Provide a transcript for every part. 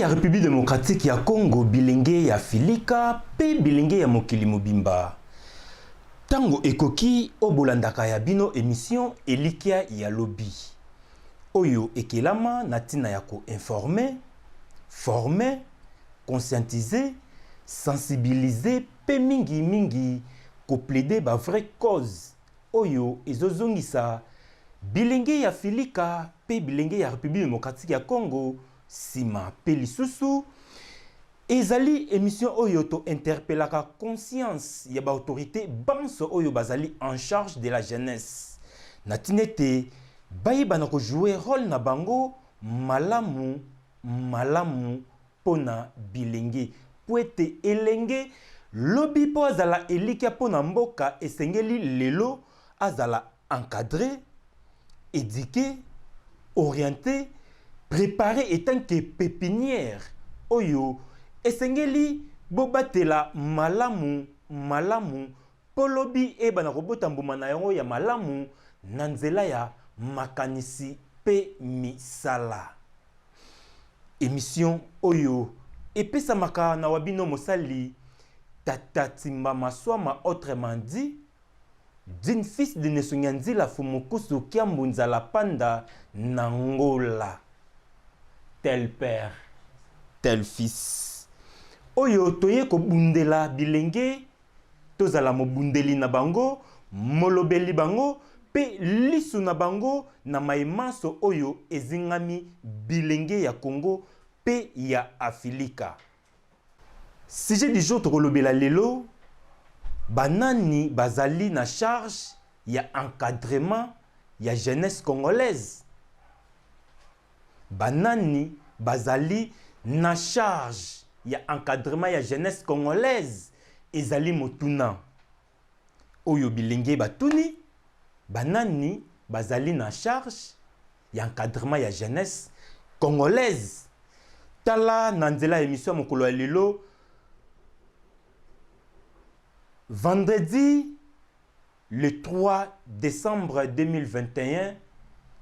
ya République démocratique ya Congo, bilenge ya Filika mpe bilenge ya mokili mobimba, ntango ekoki oyo bolandaka ya bino émission Elikya ya lobi, oyo ekelama na ntina ya koinformer, former, conscientiser, sensibiliser mpe mingimingi koplaider bavrai cause oyo ezozongisa bilenge ya Filika mpe bilenge ya République démocratique ya Congo nsima. Mpe lisusu ezali émission oyo tointerpellaka conscience ya baautorité banso oyo bazali en charge de la jeunesse, na ntina ete bayeba na kojouer rôle na bango malamu malamu mpo na bilenge, mpo ete elenge lobi mpo azala elikya mpo na mboka, esengeli lelo azala encadré, éduqué, orienté, préparé étant que pépinière oyo esengeli bobatela malamu malamu mpo lobi eyebana kobota mbuma na yango ya malamu na nzela ya makanisi mpe misala. Émission oyo epesamaka na wa bino mosali Tata Timba Maswama, autrement dit d'une fils de Nesongia Nzila Fumukusu Kiambu Nzala Panda na Ngola, tel père tel fils, oyo toye kobundela bilenge, tozala mobundeli na bango, molobeli bango mpe lisu na bango na mayemanso oyo ezingami bilenge ya Congo mpe ya Afilika. Sujet du jour tokolobela lelo: banani bazali na charge ya encadrement ya jeunesse congolaise? Banani bazali na charge ya encadrement ya jeunesse congolaise? Ezali motuna oyo bilenge batuni: banani bazali na charge ya encadrement ya jeunesse congolaise? Tala, na nzela ya émission ya mokolo ya lelo, vendredi le 3 décembre 2021,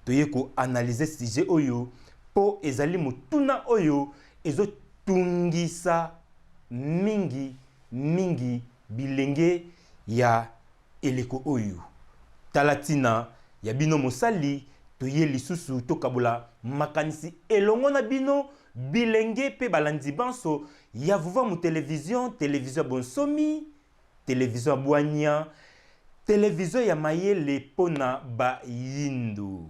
toye koanalyser sujet oyo mpo ezali motuna oyo ezotungisa mingi mingi bilenge ya eleko oyo. Tala ntina ya bino mosali toye lisusu tokabola makanisi elongo na bino bilenge mpe balandi banso ya Vuvamu Télévision, télévision ya bonsomi, télévision ya bwanya, télévision ya mayele mpona bayindu.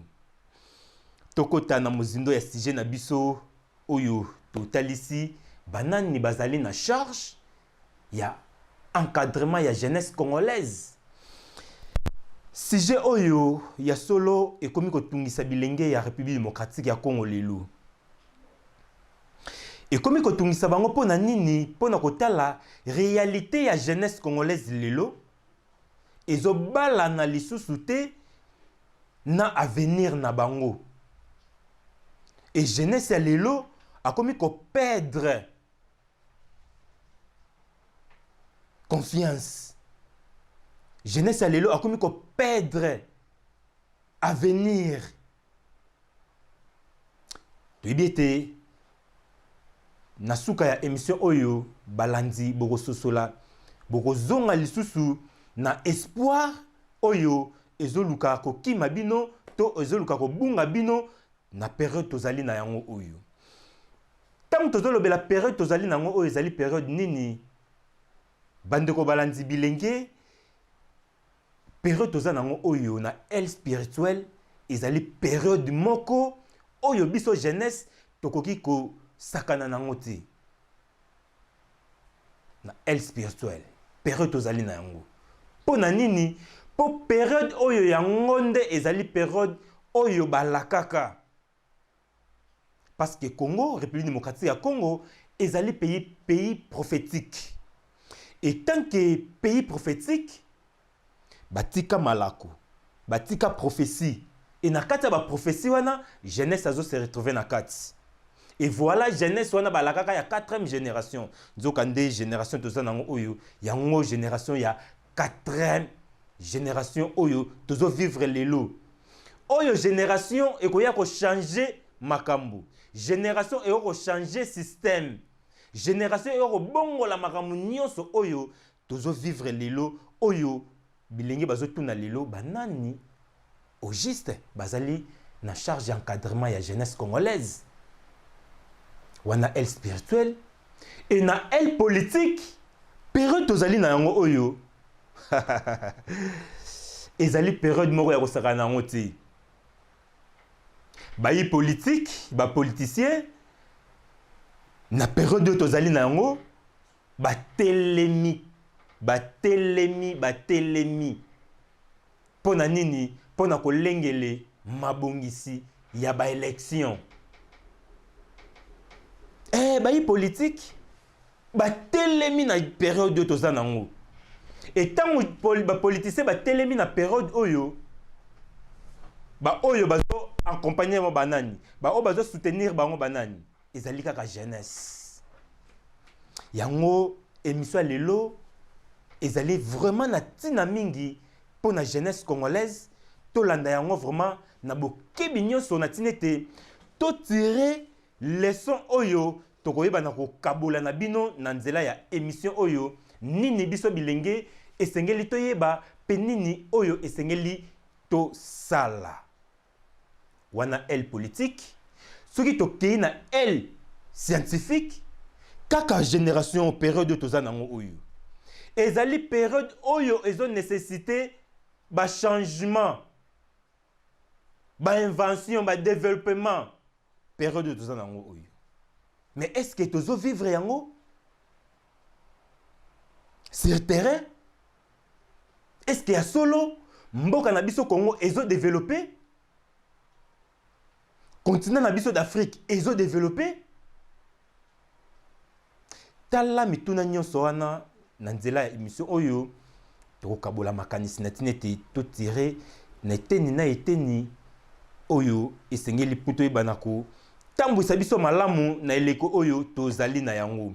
Tokota na mozindo ya sujet na biso oyo totalisi: banani bazali na charge ya encadrement ya jeunesse congolaise? Sujet oyo ya solo ekomi kotungisa bilenge ya République démocratique ya Congo lelo. Ekomi kotungisa bango mpo na nini? Mpo na kotala réalité ya jeunesse congolaise lelo, ezobalana lisusu te na avenir na bango. E jeunesse ya lelo akomi koperdre confiance, jeunesse ya lelo akomi koperdre avenir. Toyebi ete na suka ya émission oyo, balandi bokososola, bokozonga lisusu na espoir oyo ezoluka kokima bino to ezoluka kobunga bino na période tozali na yango oyo. Ntango tozolobela période tozali na yango oyo, ezali période nini, bandeko balandi bilenge? Période toza na yango oyo na aile spirituelle ezali période moko oyo biso jeunesse tokoki kosakana nango te. Na aile spirituelle, période tozali na yango, mpo na nini? Mpo période oyo yango nde ezali période oyo balakaka, parce que Congo, République démocratique ya Congo, ezali pays prophétique. Et tant que pays prophétique, batika malako, batika prophétie, e na kati ya baprophétie wana jeunesse azo se retrouver na kati. Et voilà, jeunesse wana balakaka ya quatrième génération. Nzoka nde génération toza nango oyo, yango génération ya quatrième génération oyo tozovivre lelo oyo, génération ekoya kochanger makambo. Génération ekoki kochanger système, génération ekoki kobongola makambo nyonso oyo tozovivre lelo oyo. Bilenge bazotuna lelo: banani au juste bazali na charge ya encadrement ya jeunesse congolaise wana? Aile spirituelle et na aile politique, période tozali na yango oyo ezali période moko ya kosakana na yango te. Bayi politique, bapoliticien, na période oyo tozali na yango, batelemi, batelemi, batelemi. Mpo na nini? Mpo na kolengele mabongisi ya baélection. Bayi politique batelemi na période oyo toza nango. Etango bapoliticien batelemi na période oyo, baoyo bazo accompagner bango banani? Baoyo bazo soutenir bango banani? Ezali kaka jeunesse. Yango émission ya lelo ezali vraiment na ntina mingi mpo na jeunesse congolaise. Tolanda yango vraiment na bokebi nyonso, na ntina ete totire leçon oyo tokoyeba na kokabola na bino na nzela ya émission oyo. Nini biso bilenge esengeli toyeba, mpe nini oyo esengeli tosala? Wana aile politique. Soki tokei na aile scientifique, kaka génération, période oyo toza nango oyo ezali période oyo ezonécessite bachangement, bainvention, badéveloppement, période oyo toza nango oyo. Mais est ce que tozovivre yango sur terrain? Est ce que ya solo mboka na biso Congo ezodéveloppe, continent na biso d'Afrique ezodéveloppe? Tala mituna nyonso wana na nzela ya émission oyo. Tokokabola makanisi na ntina ete totire na eteni na eteni oyo esengeli mpo toyebana kotambwisa biso malamu na eleko oyo tozali na yango.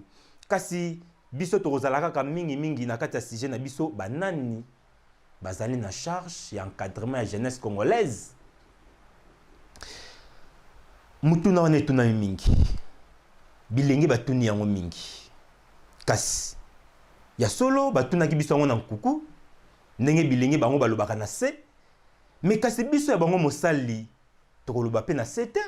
Kasi biso tokozala kaka mingimingi na kati ya sujet na biso: banani bazali na charge ya encadrement ya jeunesse congolaise? Mutuna wana etunami mingi, bilenge batuni yango mingi. Kasi ya solo, batunaki biso yango na nkuku, ndenge bilenge bango balobaka na se. Mais kasi biso ya bango mosali tokoloba mpe na se te,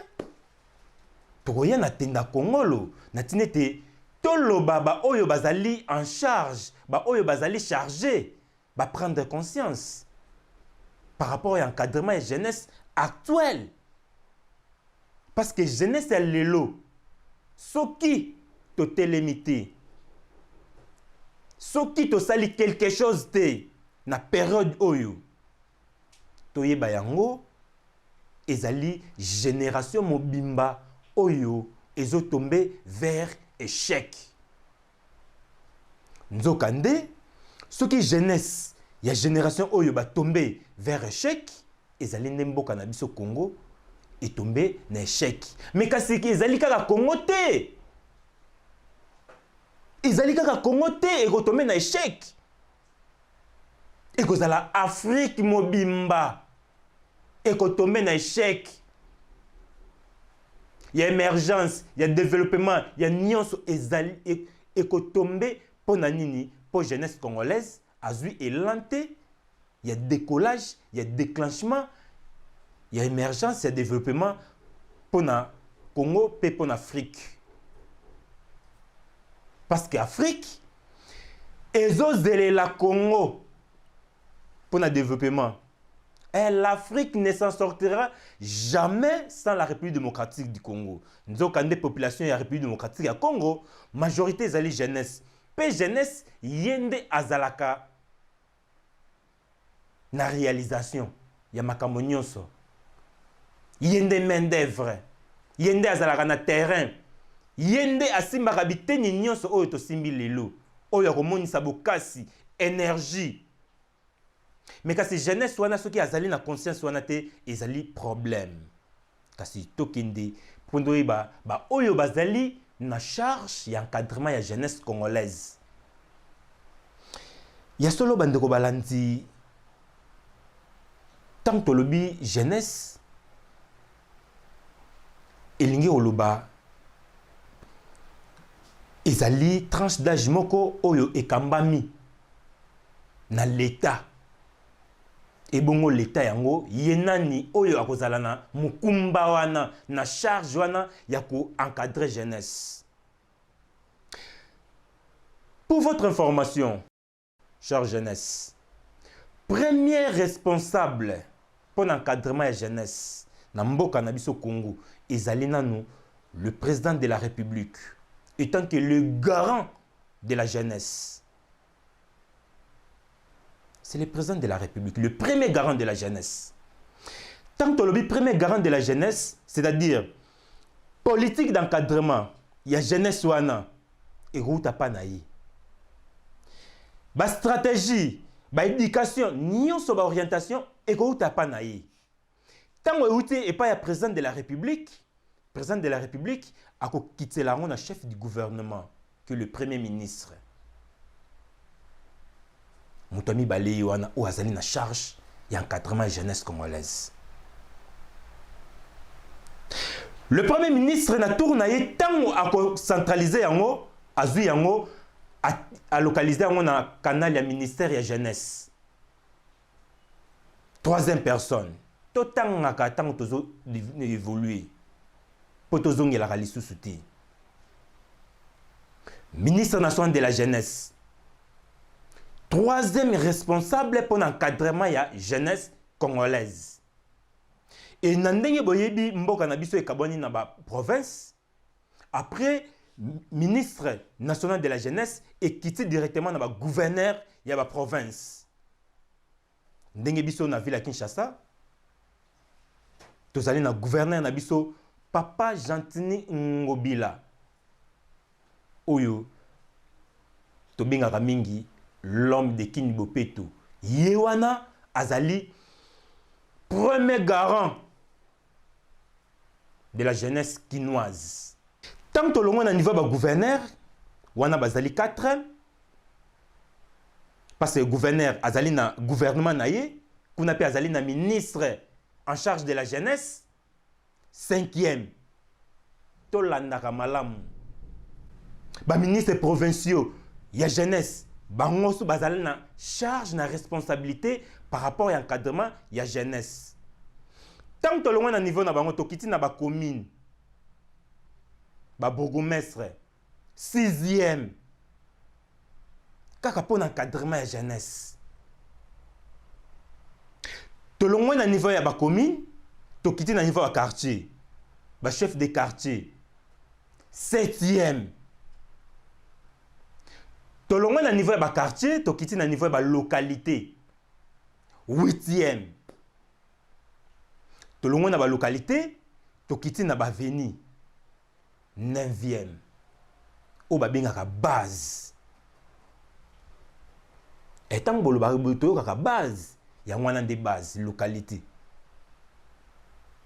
tokoya na tenda kongolo na ntina ete toloba baoyo bazali en charge, baoyo bazali chargé baprendre conscience par rapport ya encadrement ya jeunesse actuelle. Parce que jeunesse ya lelo, soki totelemi te, soki tosali quelque chose te na période oyo, toyeba yango, ezali génération mobimba oyo ezotombe vers échec. Nzokande soki jeunesse ya génération oyo batombe vers échec, ezali nde mboka na biso Congo etombe na échec. Mais kasi ezali kaka Congo te, ezali kaka Congo te ekotombe na échec, ekozala Afrique mobimba ekotombe na échec ya émergence, ya développement, ya nyonso. Ezali ekotombe mpo na nini? Mpo jeunesse congolaise azwi élan te ya décollage, ya déclenchement ya émergence, ya développement mpo na Congo mpe mpo na Afrique. Parce que Afrique ezozelela Congo mpo na développement, et l'Afrique ne s'en sortira jamais sans la République démocratique du Congo. Nzokande population ya République démocratique ya Congo, majorité ezali jeunesse. Mpe jeunesse ye nde azalaka na réalisation ya makambo nyonso, ye nde main d'œuvre, ye nde azalaka na terrain, ye nde asimbaka biteni nyonso oyo tosimbi lelo oyo akomonisa bokasi, énergie. Mais kasi jeunesse wana, soki azali na conscience wana te, ezali problème. Kasi tokende mpo toyeba baoyo bazali na charge ya encadrement ya jeunesse congolaise. Ya solo, bandeko balandi, ntango tolobi jeunesse, elingi koloba Ezali tranche d'âge moko oyo ekambami na l'Etat. Ebongo l'Etat yango ye nani oyo akozala na mokumba wana, na charge wana ya ko encadrer jeunesse? Pour votre information, chère jeunesse, premier responsable mpo na encadrement ya jeunesse na mboka na biso Congo ezali nanu le président de la République, étant que le garant de la jeunesse. C'est le président de la République, le premier garant de la jeunesse. Tant que le premier garant de la jeunesse, c'est-à-dire politique d'encadrement, il y a jeunesse wana, et route à panaï. Ba stratégie, ba éducation, nyonso ba orientation, et route à panaï. Tant que et pas ya président de la République, président de la République a quitté la ronde chef du gouvernement, que le premier ministre. Moto mibale ye wana oyo azali na charge ya encadrement ya jeunesse congolaise. Le premier ministre na tour na ye ntango akocentralize yango, azwi yango, alocalize yango na canal ya ministère ya jeunesse. Troisième personne, totangaka ntango tozo évoluer mpo tozongelaka lisusu te. Ministre national de la jeunesse, troisième responsable pour l'encadrement ya jeunesse congolaise. Et na ndenge boyebi mboka na biso ekabwani na ba province, après ministre national de la jeunesse ekiti directement na ba gouverneur ya ba province. Ndenge biso na ville ya Kinshasa tozali na gouverneur na biso Papa Gentiny Ngobila, oyo tobengaka mingi l'homme de Kin Bopeto. Ye wana azali premier garant de la jeunesse kinoise. Tant tolongwa na niveau ba gouverneur wana bazali 4, parce que gouverneur azali na gouvernement na ye, kuna pe azali na ministre en charge de la jeunesse. 5e, tolandaka malamu ba ministres provinciaux ya jeunesse, bango so bazali na charge na responsabilité par rapport ya encadrement ya jeunesse. Tant tolongwa na niveau na bango, tokiti na ba commune, ba bourgmestre, 6e, kaka mpo na encadrement ya jeunesse. Tolongwa na niveau ya ba commune, tokiti na niveau ya quartier, ba chef de quartier, 7e. Tolongwa na niveau ya ba quartier, tokiti na niveau ya ba localité, 8e. Tolongwa na ba localité, tokiti na ba avenue, 9e, oyo babengaka base. Ntango bolobaka toyokaka base, yango wana nde base, localité,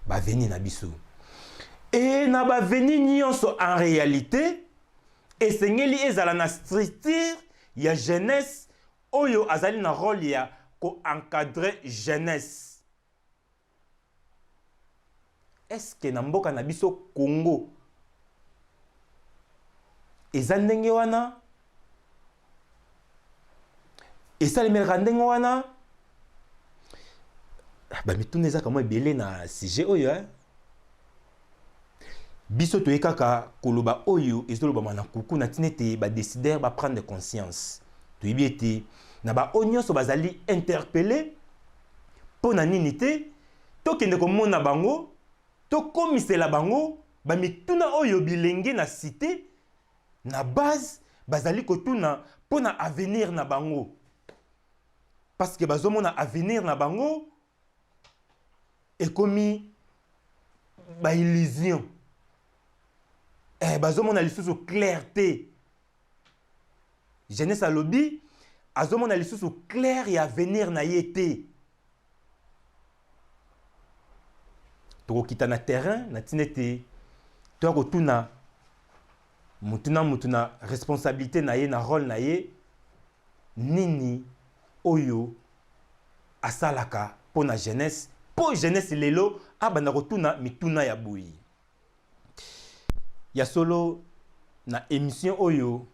baavenue na biso. E na baavenue nyonso, en réalité esengeli ezala na structure ya jeunesse oyo azali na rôle ya koencadrer jeunesse. Est-ce que na mboka na biso Congo eza ndenge wana? Esalemelaka ndenge wana? Bamituna ezaka mwa ebele na sujet oyo, eh? Biso toye kaka koloba oyo ezolobama na kuku na ntina ete badécideur baprendre conscience. Toyebi ete na baoyo nyonso bazali interpellé, mpo na nini te tokende komona bango, tokomisela bango bamituna oyo bilenge na cité, na base bazali kotuna mpo na avenir na bango, parce que bazomona avenir na bango ekomi baillusion, bazomona lisusu clair te. Jeunesse alobi azomona lisusu clair ya avenir na ye te. Tokokita na terrain na ntina ete toya kotuna mutu na mutu na responsabilité na ye, na rôle na ye, nini oyo asalaka mpo na jeunesse, mpo jeunesse lelo abanda kotuna mituna ya boye. Ya solo, Na émission oyo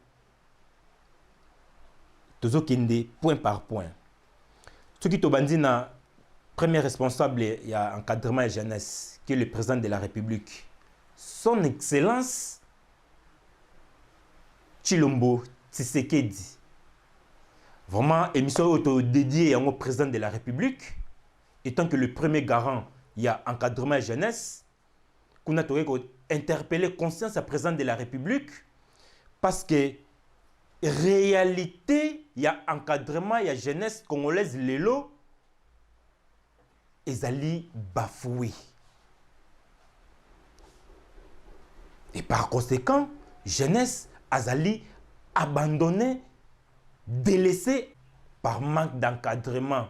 tozokende point par point. Soki tobandi na premier responsable ya encadrement ya jeunesse, qui est le président de la République, Son Excellence Tshilombo Tshisekedi. Vraiment, émission oyo todédié yango président de la République, étant que le premier garant ya encadrement ya jeunesse. Kuna tokoki kointerpeller conscience ya président de la République, parce que réalité ya encadrement ya jeunesse congolaise lelo ezali bafoué, et par conséquent jeunesse azali abandonné, délaissé par manque d'encadrement.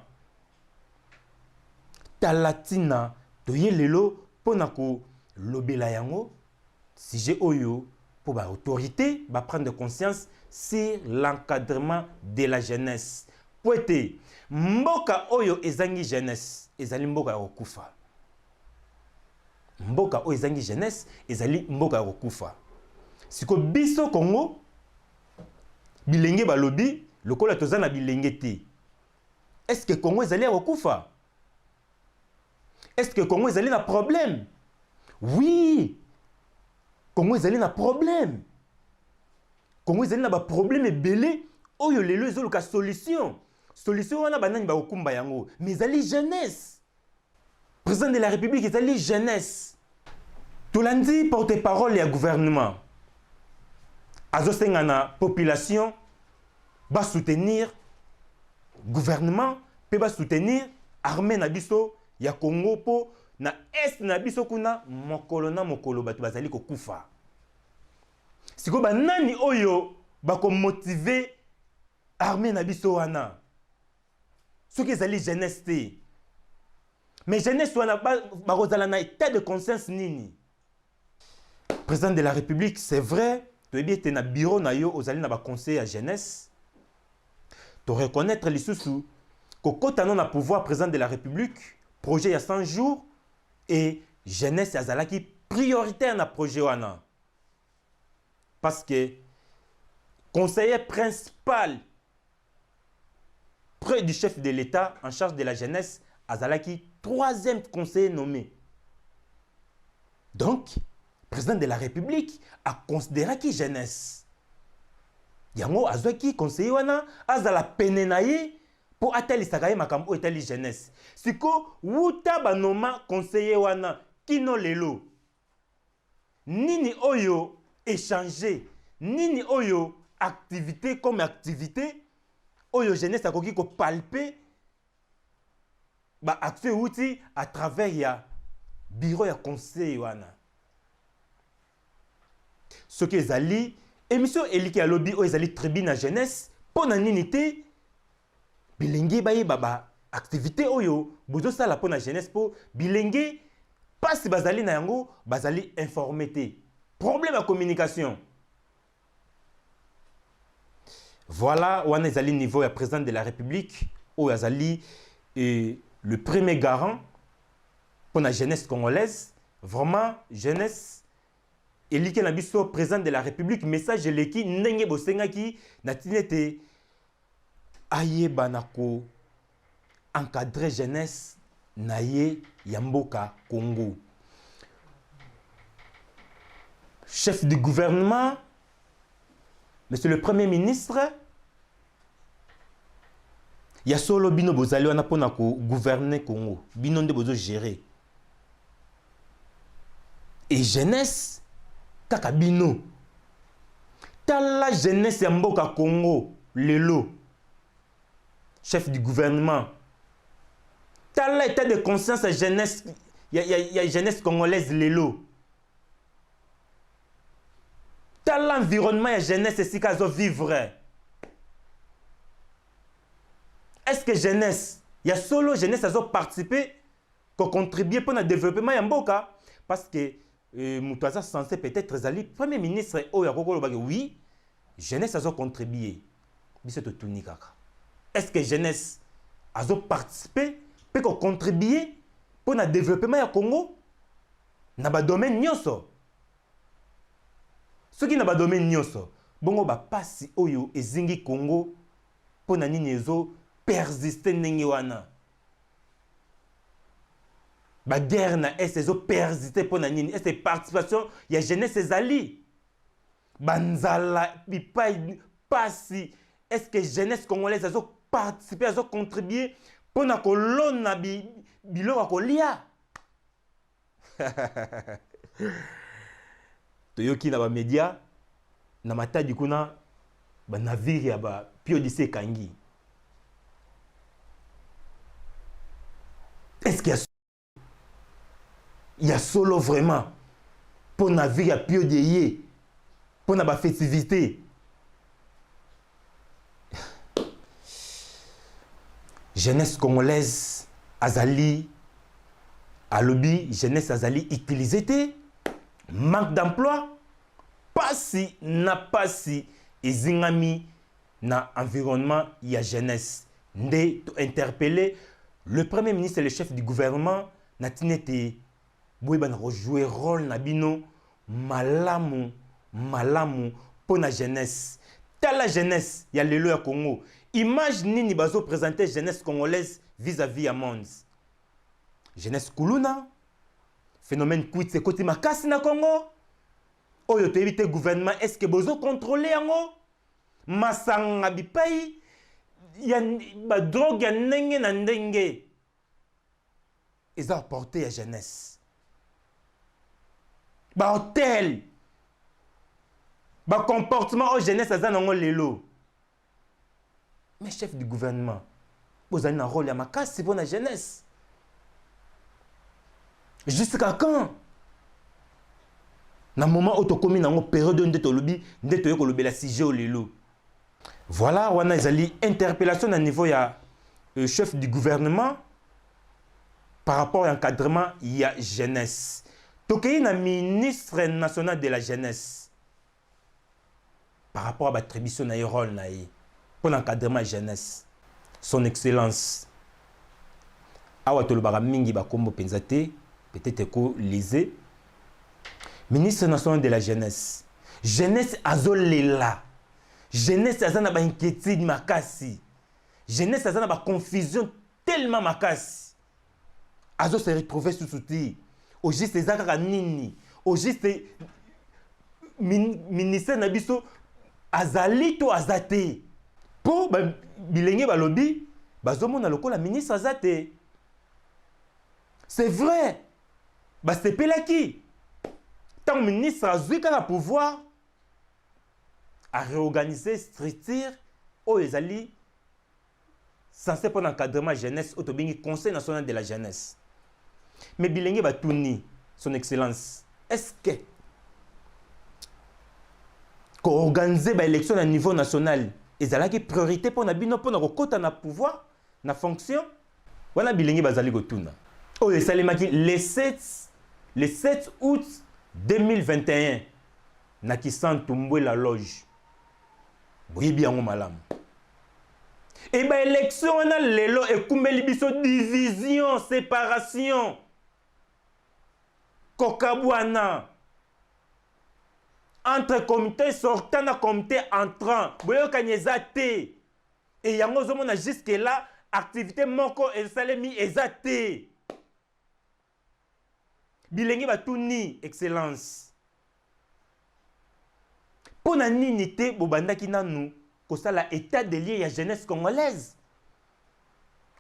Tala ntina toye lelo mpona kolobela yango, sujet oyo, mpo baautorité baprendre conscience sur l'encadrement de la jeunesse, po ete mboka oyo ezangi jeunesse ezali mboka ya kokufa. Mboka oyo ezangi jeunesse ezali mboka ya kokufa. Siko biso Kongo, bilenge balobi lokola toza na bilenge te. Est ce que Kongo ezali ya kokufa? Est ce que Kongo ezali na problème? Oui, Kongo ezali na problème. Kongo ezali na baproblème ebele oyo lelo ezoluka solution. Solution wana, banani bakokumba yango? Mais ezali jeunesse. Président de la République, ezali jeunesse. Tolandi porte-parole ya gouvernement azosenga na population basoutenir gouvernement mpe basoutenir armée na biso ya Congo, mpo na est na biso kuna, mokolo na mokolo bato bazali kokufa. Sikoyo banani oyo bakomotiver armée na biso wana soki ezali jeunesse te? Mais jeunesse wana bakozala na état de conscience nini? Président de la République, c'est vrai, toyebi ete na bureau na yo ozali na baconseil ya jeunesse. Toreconnaître lisusu kokɔta no na pouvoir, président de la République, projet ya 100 jours et jeunesse azalaki prioritaire na projet wana, parce que conseiller principal près du chef de l'État en charge de la jeunesse azalaki troisième conseiller nommé. Donc président de la République aconsidéraki jeunesse yango, azwaki conseiller wana azala pene na ye mpo atalisaka ye makambo oyo etali jeunesse. Siko wuta banoma conseiller wana kino lelo, nini oyo échange? Nini oyo activité comme activité oyo jeunesse akoki kopalper baaction euti à travers ya bureau ya conseil wana? Soki ezali émission Elikya ya Lobi oyo ezali tribune ya jeunesse, mpo na nini te bilenge bayeba baactivité oyo bozosala mpo na jeunesse? Mpo bilenge mpasi bazali na yango, bazali informé te, problème ya communication. Voilà, wana ezali niveau ya président de la République oyo azali le premier garant mpo na jeunesse congolaise. Vraiment, jeunesse eliki na biso, président de la République, message eleki ndenge bosengaki na ntina ete ayeba na ko encadrer jeunesse na ye ya mboka Congo. Chef du gouvernement, monsieur le Premier ministre, ya solo bino bozali wana mpona kogouverner Congo, bino nde bozogérer et jeunesse kaka bino. Tala jeunesse ya mboka Congo lelo, chef du gouvernement, tala état de conscience ya jeunesse, ya jeunesse congolaise lelo. Tala environnement ya jeunesse esika azovivre. Est ce que jeunesse ya solo, jeunesse azoparticiper, kocontribuer mpo na développement ya mboka? Parce que moto aza censé peut-être ezali Premier ministre oyo akoki kolobaki oui, jeunesse azocontribuer. Biso totuni kaka: est ce que jeunesse azoparticiper mpe kocontribuer mpo na développement ya Congo na badomaine nyonso? Soki na ba domaine nyonso bongo, bapasi oyo ezingi Congo, mpo na nini ezo persiste ndenge wana? Baguerre na Est ezo persiste mpo na nini? Est participation ya jeunesse ezali? Banzala bipai, pasi, est ce que jeunesse congolaise azo participer, azo contribuer mpo na kolona biloko ya kolia? Toyoki na bamédia, na Matadi kuna, banavire ya baPiodc ekangi. Est ce que ya solo vraiment mpo navire ya Piodi eye mpo na bafestivité? Jeunesse congolaise azali, alobi jeunesse azali utilisé te, manque d'emploi, pasi na pasi ezingami na environnement ya jeunesse. Nde to interpeller le Premier ministre, le chef du gouvernement, na ntina ete boyeba na kojouer rôle na bino malamu malamu mpo na jeunesse. Tala jeunesse ya lelo ya Congo, image nini bazoprésente jeunesse congolaise vis-à-vis ya monde? Jeunesse kuluna, phénomène kwiti ekoti makasi na Congo oyo toyebi te. Gouvernement, est ce que bozocontrôle yango? Masanga bipai ya badrogue ya ndenge na ndenge eza porte ya jeunesse, bahotel, bacomportement oyo jeunesse aza nango lelo. Mais chef du gouvernement, bozali na rôle ya makasi mpo na jeunesse. Jusqu'à quand? Na moment oyo tokómi nango, période oyo nde tolobi, nde toyei kolobela sujet oyo lelo. Voilà, wana ezali interpellation na niveau ya chef du gouvernement par rapport à encadrement ya jeunesse. Tokei na ministre national de la Jeunesse par rapport à baattribution na ye, rôle na ye mpo na encadrement ya jeunesse. Son Excellence, awa tolobaka mingi bakombo mpenza te, peut-être ekolise. Ministre national de la Jeunesse, jeunesse azolela, jeunesse aza na bainquiétude makasi, jeunesse aza na baconfusion tellement makasi, azo se retrouver susu te. Au juste eza kaka nini? Au juste ministère na biso azali to aza te? Mpo bilenge balobi bazomona lokola ministre aza te. C'est vrai, basepelaki ntango ministre azwi kaka pouvoir, aréorganiser structure oyo ezali censé mpo na encadrement jeunesse, oyo tobengi Conseil national de la Jeunesse. Mais bilenge batuni Son Excellence: est ce que koorganiser baélection na niveau national ezalaki priorité mpo na bino mpo na kokɔta na pouvoir, na fonction wana? Bilenge bazali kotuna. Oyo esalemaki le 7 août 2021 na Kisantu, Mbwela Loge, boyebi yango malamu. E baélection wana lelo ekumbeli biso division, séparation, kokabwana entre comité sortant na comité entrant. Boyokani eza te. E yango ozomona jusque là activité moko esalemi eza te. Bilenge batuni Excellence: mpo na nini te bobandaki nanu kosala état de lieu ya jeunesse congolaise,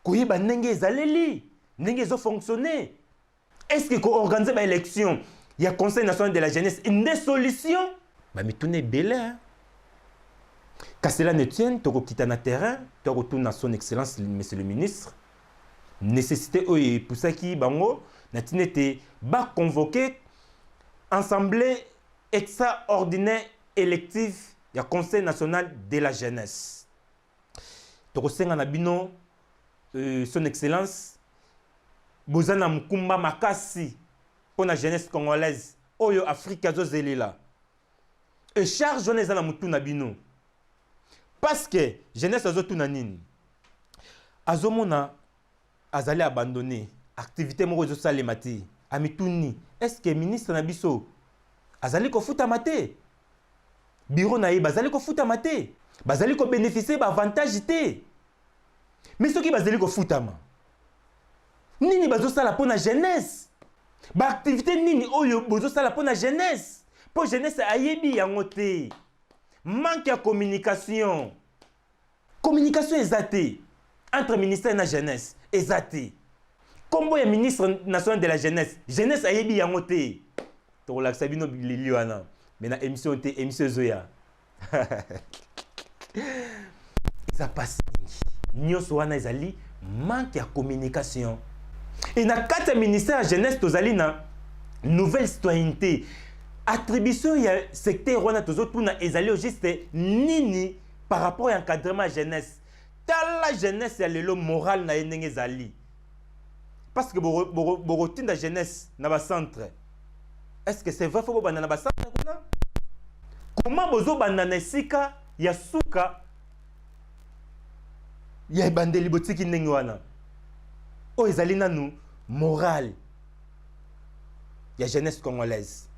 koyeba ndenge ezaleli, ndenge ezofonctionne? Est ce que koorganiser baélection ya Conseil national de la Jeunesse nde solution? Bamituna ebele. Kasi la ne tienne, tokokita na terrain, tokotuna Son Excellence monsieur le ministre nécessité oyo epusaki bango na ntina ete baconvoke assemblée extraordinaire élective ya Conseil national de la Jeunesse. Tokosenga na bino, Son Excellence, boza na mokumba makasi mpo na jeunesse congolaise oyo Afrique azozelela. E charge wana eza na motu na bino, parce que jeunesse azotuna nini? Azomona azali abandonné, activité moko ezosalema te. Amituni: est ce que ministre na biso azali kofutama te? Bureau na ye bazali kofutama te, bazali kobénéficier baavantage te. Mais soki bazali kofutama, nini bazosala mpo na jeunesse? Baactivité nini oyo bozosala mpo na jeunesse? Mpo jeunesse ayebi yango te. Manque ya communication. Communication eza te entre ministère na jeunesse, eza te. Nkombo ya ministre national de la jeunesse, jeunesse ayebi yango te. Tokolakisa bino bilili wana, mais na émission te, émission ezoya. Eza pasi mingi. Nyonso wana ezali manque ya communication. E na kati ya ministère ya jeunesse, tozali na nouvelle citoyenneté. Attribution ya secteur wana, tozotuna ezali au juste nini par rapport ya encadrement ya jeunesse? Tala jeunesse ya lelo, morale na ye ndenge ezali, parce que bokotinda jeunesse na bacentre. Est ce que c'est vrai? Faut bobanda na bacentre kuna? Comment bozobanda na esika ya suka ya ebandeli, botiki ndenge wana? Oyo ezali nanu morale ya jeunesse congolaise,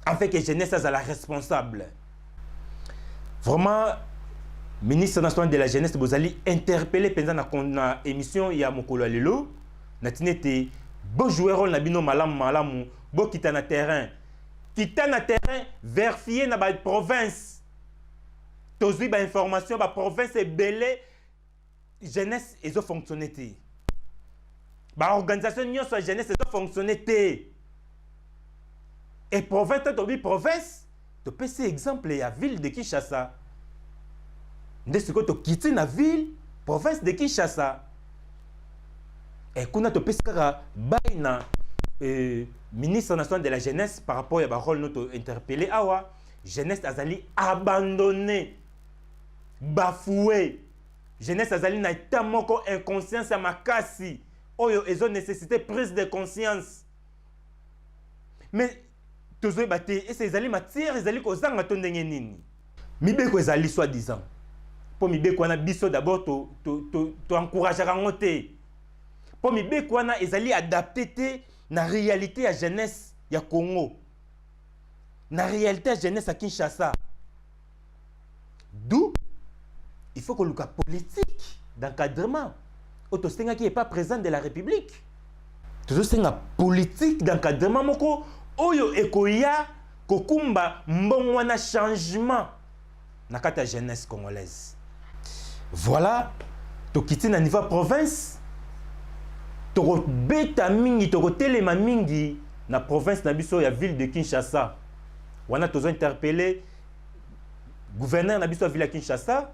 afin que jeunesse azala responsable. Vraiment, ministre national de la jeunesse, bozali interpellé mpenza na émission ya mokolo ya lelo. Natini ete bojouer rôle na bino malamu malamu. Bokita na terrain, kita na terrain, vérifier na baprovince. Tozwi bainformation, baprovince ebele jeunesse ezofonctionne te, baorganisation nyonso ya jeunesse ezofonctionne te. E province to tobi province, topesi exemple ya ville de Kinshasa. Nde sikoyo tokiti na ville province de Kinshasa. E kuna topesi kaka bai na ministre national de la jeunesse par rapport ya barôle no tointerpellé awa. Jeunesse azali abandonné, bafoué. Jeunesse azali na état moko inconscience ya makasi oyo ezonécessité prise de conscience. Mais tozoyeba te ese ezali matière ezali kozanga to ndenge nini. Mibeko ezali soi-disant, mpo mibeko wana, biso d'abord toencourageaka yango te, mpo mibeko wana ezali adapté te na réalité ya jeunesse ya Congo, na réalité ya jeunesse ya Kinshasa. D'où il faut koluka politique d'encadrement oyo tosengaki epa président de la République. Tozosenga politique d'encadrement moko oyo ekoya kokumba mbongo wana, changement na kati ya jeunesse congolaise. Voilà, tokiti na niveau ya province, tokobeta mingi, tokotelema mingi na province na biso ya ville de Kinshasa. Wana tozo interpeller gouverneur na biso ya ville ya Kinshasa,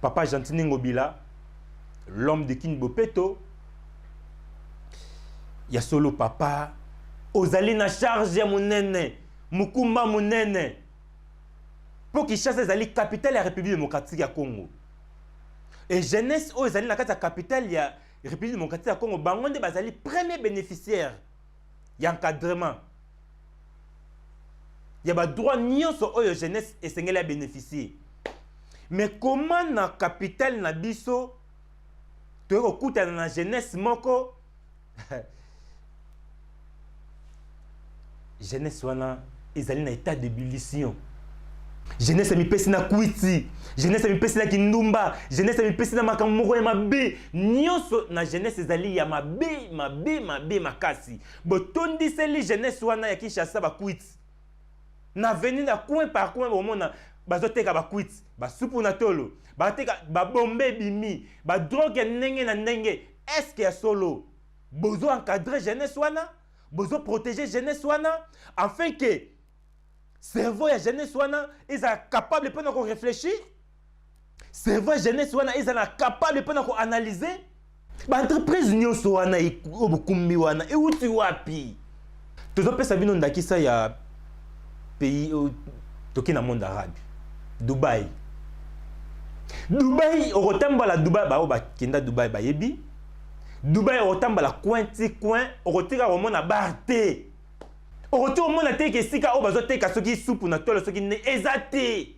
papa Gentiny Ngobila, l'homme de Kin Bopeto. Ya solo, papa, ozali na charge ya monene, mokumba monene, mpo Kinshasa ezali capitale ya République démocratique ya Congo. E jeunesse oyo ezali na kati ya capitale ya République démocratique ya Congo, bango nde bazali premier bénéficiaire ya encadrement ya badroit nyonso oyo jeunesse esengeli ya bénéficier. Mais comment na capitale na biso toyei kokutana na jeunesse moko, jeunesse wana ezali na état d'ébullition, jeunesse emipesi na kwiti, jeunesse emipesi na kindumba, jeunesse emipesi na makambo moko ya mabe nyonso? Na jeunesse ezali ya mabe, mabe, mabe makasi. Botondiseli jeunesse wana ya Kinshasa bakwiti na avenue, na coin par coin bomona bazoteka bakwiti, basupu na tolo, bateka babombe, ebimi badrogue ya ndenge na ndenge. Est-ce ya solo bozo encadre jeunesse wana, bozo protéger jeunesse wana, afin que cerveau ya jeunesse wana ezala capable mpona koréfléchir, cerveau ya jeunesse wana ezala capable mpona koanalyser? Baentreprise nyonso wana oyo bokumbi wana euti wapi? Tozopesa bino ndakisa ya pays oyo toki na monde arabe, Dubai. Dubai, okotambola Dubai, baoyo bakenda Dubai bayebi Dubai. Okotambola coin ti coin, okotika komona bar te, okoki komona te ke esika oyo bazoteka soki supu na tolo, soki nde eza te.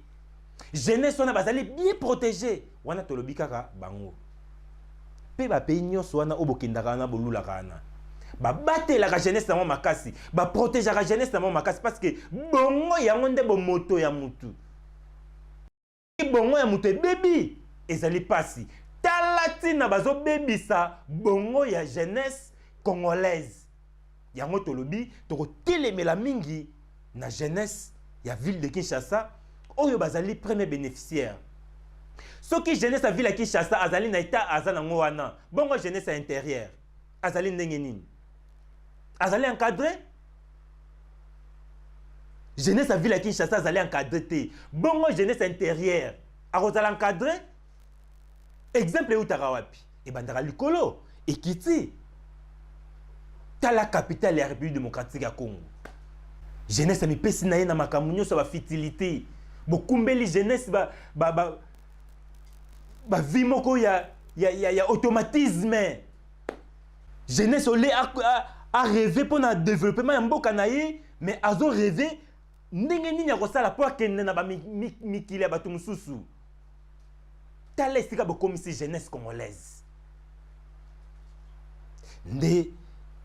Jeunesse wana bazali bien protégé. Wana tolobi kaka bango mpe bapays nyonso wana oyo bokendaka wana, bolulaka wana. Babatelaka jeunesse na bango makasi, baprotegeaka jeunesse na bango makasi, parce que bongo yango nde bomoto ya mutu. Bongo ya moto ebebi, ezali mpasi. Tala ntina bazobebisa bongo ya jeunesse congolaise. Yango tolobi tokotelemela mingi na jeunesse ya ville de Kinshasa oyo bazali premier bénéficiaire. Soki jeunesse ya ville ya Kinshasa azali na état aza nango wana, bongo jeunesse ya intérieur azali ndenge nini? Azali encadré? Jeunesse ya ville ya Kinshasa azali encadré te, bongo jeunesse intérieure akozala encadré? Exemple eutaka wapi? Ebandaka likolo, ekiti. Tala capitale ya République démocratique ya Congo, jeunesse amipesi na ye na makambo nyonso ya bafutilité. Bokumbeli jeunesse ba, ba, ba, ba vie moko ya automatisme. Jeunesse ole arêve mpo na développement ya mboka na ye, mais azorêve ndenge nini akosala mpo akende na bamikili ya bato mosusu. Tala esika bokomisi jeunesse congolaise. Nde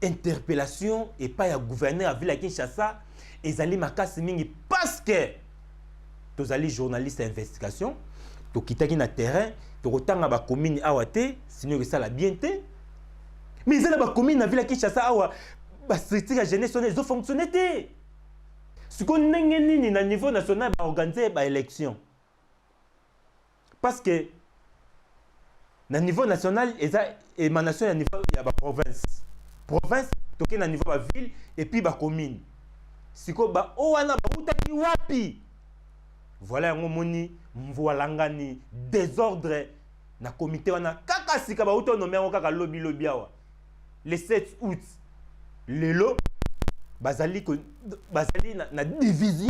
interpellation epai ya gouverneur ya ville ya Kinshasa ezali makasi mingi, parce que tozali journaliste ya investigation, tokitaki na terrain. Tokotanga bacommune awa te, sinon ekosala bien te, mais eza na bacommune na ville ya Kinshasa awa, bastructure ya jeunesse wana ezofonctionne te. Sikoyo ndenge nini na niveau national baorganize baélection? Parce que na niveau national eza émanation ya niveau ya baprovince, province toke na niveau baville et puis bacommune. Sikoyo bao wana bautaki wapi? Voilà, yango moni mvwalangani, désordre na comité wana. Kaka sika bauti onommer yango kaka lobilobi awa, le 7 août. Lelo bazali na division,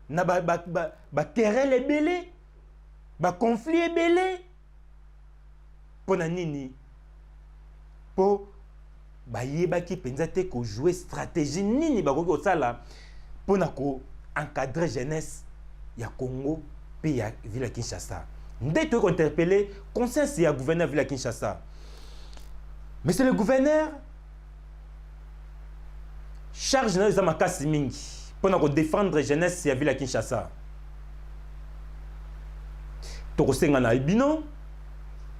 na baquerelle ba, ba, ba ebele, baconflit ebele. Mpo na nini? Mpo bayebaki mpenza te kojouer stratégie nini bakoki kosala mpo na koencadre jeunesse ya Congo mpe ya ville ya Kinshasa. Nde toyei kointerpeller conscience ya gouverneur ville ya Kinshasa. Monsieur le gouverneur, charge na yo eza makasi mingi mpo na kodéfendre jeunesse ya ville ya Kinshasa. Tokosenga na bino,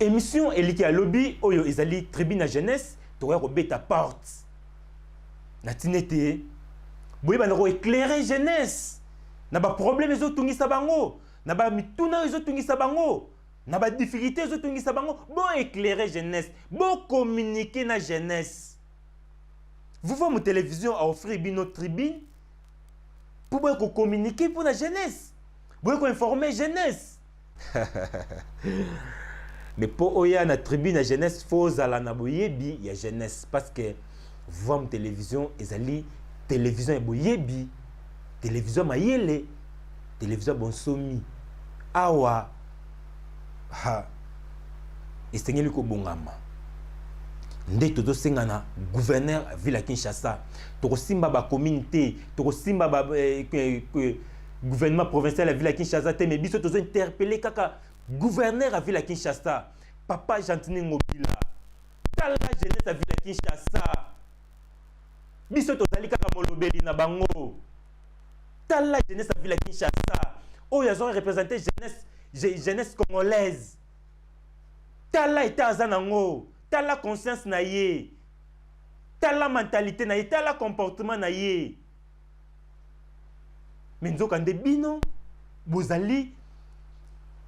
émission Eliki ya lobi oyo ezali tribune ya jeunesse, tokoya kobeta porte na ntina ete boyebana koéclairer jeunesse na baproblème ezotungisa bango, na bamituna oyo ezotungisa bango, na badifficulté ezotungisa bango. Boéclairer jeunesse, bocommuniquer na jeunesse. Vuvamu Télévision aoffrir bino tribune mpo boye kocommuniquer mpo na jeunesse, boye koinformer jeunesse. Mais mpo oya na tribune ya jeunesse, fo ozala na boyebi ya jeunesse, parce que Vuvamu Télévision ezali télévision ya boyebi, télévision ya mayele, télévision ya bonsomi. Awa ha esengeli kobongama. Nde tozosenga na gouverneur ya ville ya Kinshasa, tokosimba bacommune te, tokosimba ba, gouvernement provincial ya ville ya Kinshasa te, mais biso tozointerpeller kaka gouverneur ya ville ya Kinshasa, papa Gentiny Ngobila. Tala jeunesse ya ville ya Kinshasa, biso tozali kaka molobeli na bango. Tala jeunesse ya ville ya Kinshasa oyo azo représente jeunesse congolaise. Tala eta aza nango, tala conscience na ye, tala mentalité na ye, tala comportement na ye. Mais nzoka nde bino bozali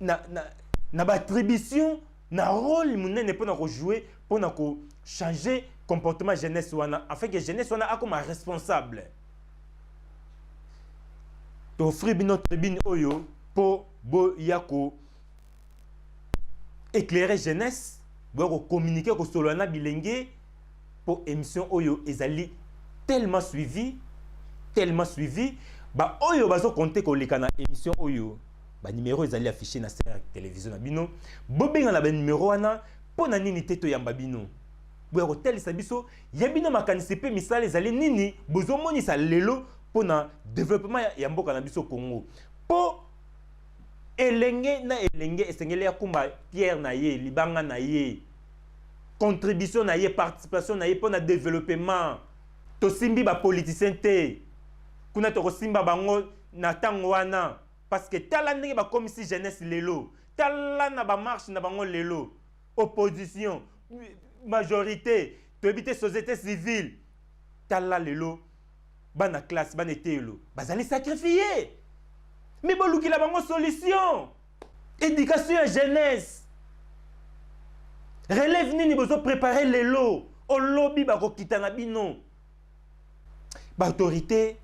na baattribution, na rôle monene mpona kojouer, mpona kochanger comportement jeunesse wana, afin que jeunesse wana akoma responsable. Toofrir bino tribune oyo mpo boya ko éclairer jeunesse, boya kocommuniquer, kosolola na bilenge, mpo émission oyo ezali tellement suivi, tellement suivi. Baoyo bazocompter koleka na émission oyo, banimero ezali affiché na se ya télévision na bino. Bobenga na banimero wana. Mpo na nini te toyamba bino, boya kotalisa biso ya bino makanisi mpe misala ezali nini bozomonisa lelo mpo na développement ya mboka na biso Congo? Mpo elenge na elenge esengeli akumba pierre na ye, libanga na ye. Contribution na ye, participation na ye mpo na développement. Tosimbi bapoliticien te kuna, tokosimba bango na ntango wana, parce que tala ndenge bakomisi jeunesse lelo, tala na bamarche na bango lelo, opposition, majorité, toyebi te, société civile. Tala lelo bana classe, bana eteyelo bazali sacrifié, mais bolukila bango solution. Éducation ya jeunesse, relève nini bozoprépare lelo? Olobi bakokita na bino baautorité.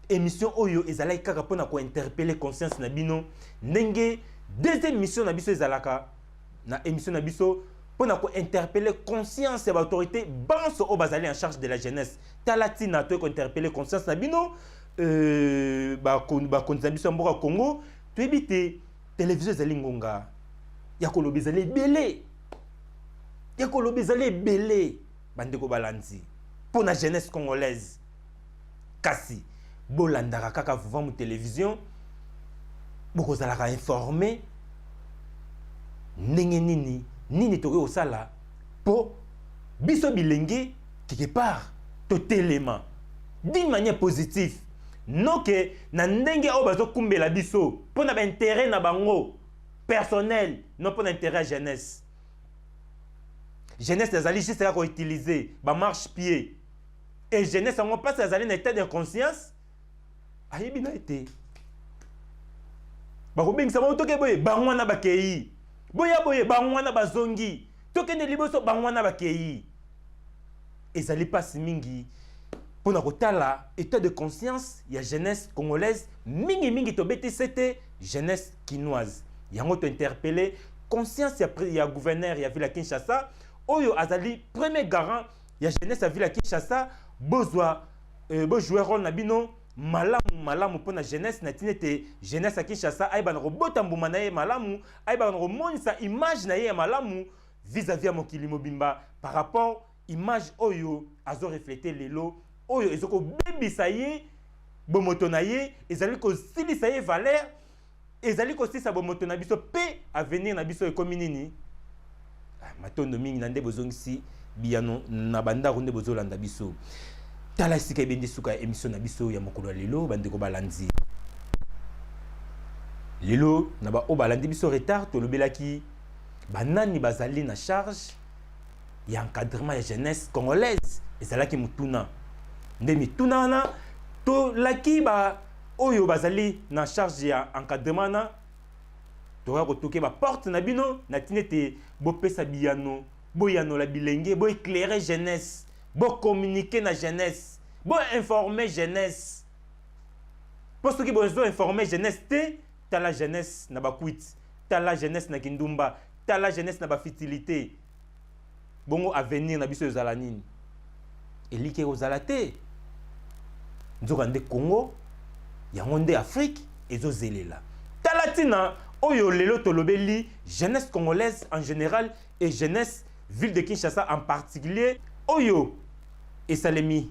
Émission oyo ezalaki kaka mpona kointerpeller conscience na bino, ndenge deuxième mission na biso ezalaka na émission na biso, mpona kointerpeller conscience ya baautorité banso oyo bazali en charge de la jeunesse. Tala ntina toye kointerpeller conscience na bino, bakonzi na biso ya mboka Congo. Toyebi te, télévision ezali ngonga ya koloba, ezali ebele ya koloba, ezali ebele, bandeko balandi, mpo na jeunesse congolaise. Kasi bolandaka kaka Vuvamu Télévision, bokozalaka informé ndenge nini nini tokoki kosala mpo biso bilenge quelque part totelema d'une manière positive, noke na ndenge oyo bazokumbela biso mpo na baintérêt na bango personnel, non mpo na intérêt ya jeunesse. Jeunesse ezali juste kaka koutiliser bamarche-pied, et jeunesse yango, mpasi azali na état d'inconscience, ayebi na ye te. Bakobengisa bango, toke boye, bango wana bakei, boya boye, bango wana bazongi, tokende liboso, bango wana bakei. Ezali mpasi mingi mpona kotala état de conscience ya jeunesse congolaise mingimingi. Tobeti sete jeunesse kinoise yango, tointerpeller conscience ya gouverneur ya ville ya Kinshasa, oyo azali premier garant ya jeunesse ya ville ya Kinshasa. Bozwa bojouer rôle na bino malamu malamu mpo na jeunesse, na ntina ete jeunesse ya Kinshasa ayebana kobota mbuma na ye malamu, ayebana komonisa image na ye ya malamu vis-à-vis ya mokili mobimba, par rapport image oyo azorefléter lelo, oyo ezokobebisa ye bomoto na ye, ezali kosilisa ye valeur, ezali kosilisa bomoto na biso mpe avenir na biso ekomi nini. Ah, matondo mingi na nde bozongisi biyano na bandako, nde bozolanda biso. Tala esika ebendi suka ya émission na biso ya mokolo ya lelo. Bandeko balandi, lelo na baoyo balandi biso retard, tolobelaki banani bazali na charge ya encadrement ya jeunesse congolaise. Ezalaki motuna, nde mituna wana tolaki ba oyo bazali na charge ya encadrement wana. Tokoka kotoke baporte na bino na ntina ete bopesa biyano, boyanola bilenge, boéclairer jeunesse, bocommuniquer na jeunesse, boinformer jeunesse. Mpo soki bozoinformer jeunesse te, tala jeunesse na bakwiti, tala jeunesse na kindumba, tala jeunesse na bafutilité, bongo avenir na biso ezala nini? Eliki ekozala te. Nzoka nde Congo yango nde Afrique ezozelela. Tala ntina oyo lelo tolobeli jeunesse congolaise en général et jeunesse ville de Kinshasa en particulier, oyo esalemi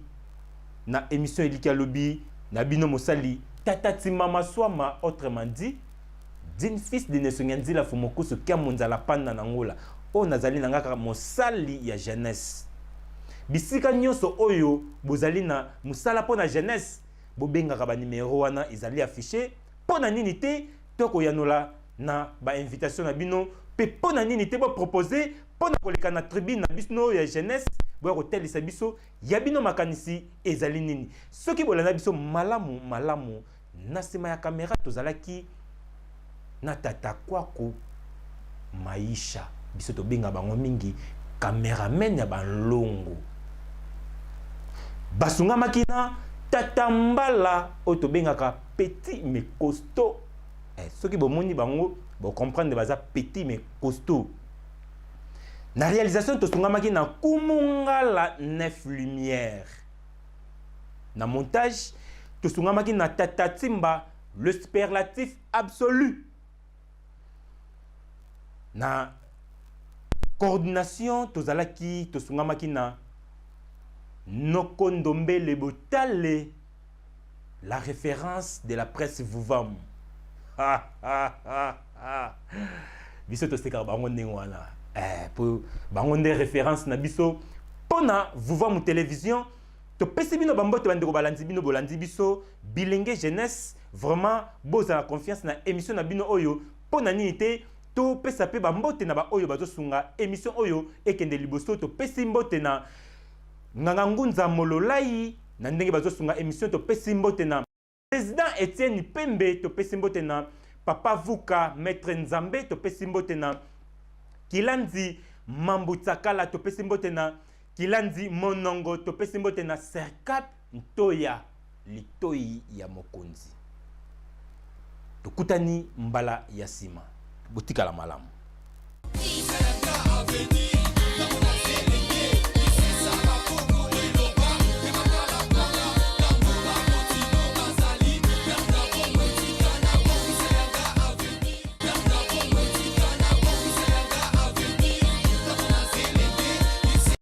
na émission Eliki Alobi na bino mosali Tata Timama Swama, autrement dit digne fils de Nesongia Nzila Fumokusu Kia Monzala Panda na Ngola, oyo nazali na nga kaka mosali ya jeunesse. Bisika nyonso oyo bozali na mosala mpo na jeunesse, bobengaka banimero wana ezali affiché. Mpo na nini te tokoyanola na bainvitation na bino, mpe mpo na nini te bopropose mpo na koleka na tribune na biso oyo ya jeunesse, boya kotalisa biso ya bino makanisi ezali nini. Soki bolanda biso malamu malamu, na nsima ya kamera tozalaki na tata Kwaku Maisha, biso tobenga bango mingi cameraman ya banlongo, basungamaki na tata Mbala oyo tobengaka petit mais costaud. Soki bomoni bango, bocomprendre baza petit mais costaud. Na réalisation tosungamaki na Kumungala Neuf Lumière, na montage tosungamaki na tata Timba, le superlatif absolu. Na coordination tozalaki, tosungamaki na Noko Ndombele Botale, la référence de la presse Vuvam. Biso tosekaka bango ndenge wana. Eh, po bango nde référence na biso mpo na Vuvamu Télévision. Topesi bino bambote, bandeko balandi bino, bolandi biso bilenge jeunesse. Vraiment, bozala confiance na émission na bino oyo. Mpo na nini te topesa mpe bambote na baoyo bazosunga émission oyo ekende liboso? Topesi mbote na Nganga Ngunza Mololai na ndenge bazosunga émission. Topesi mbote na président Etienne Pembe. Topesi mbote na papa Vuka, maître Nzambe. Topesi mbote na Kilandi Mambu Tsakala. Topesi mbote na Kilandi Monongo. Topesi mbote na Sercap Ntoya, litoi ya mokonzi. Tokutani mbala ya nsima, botikala malamu.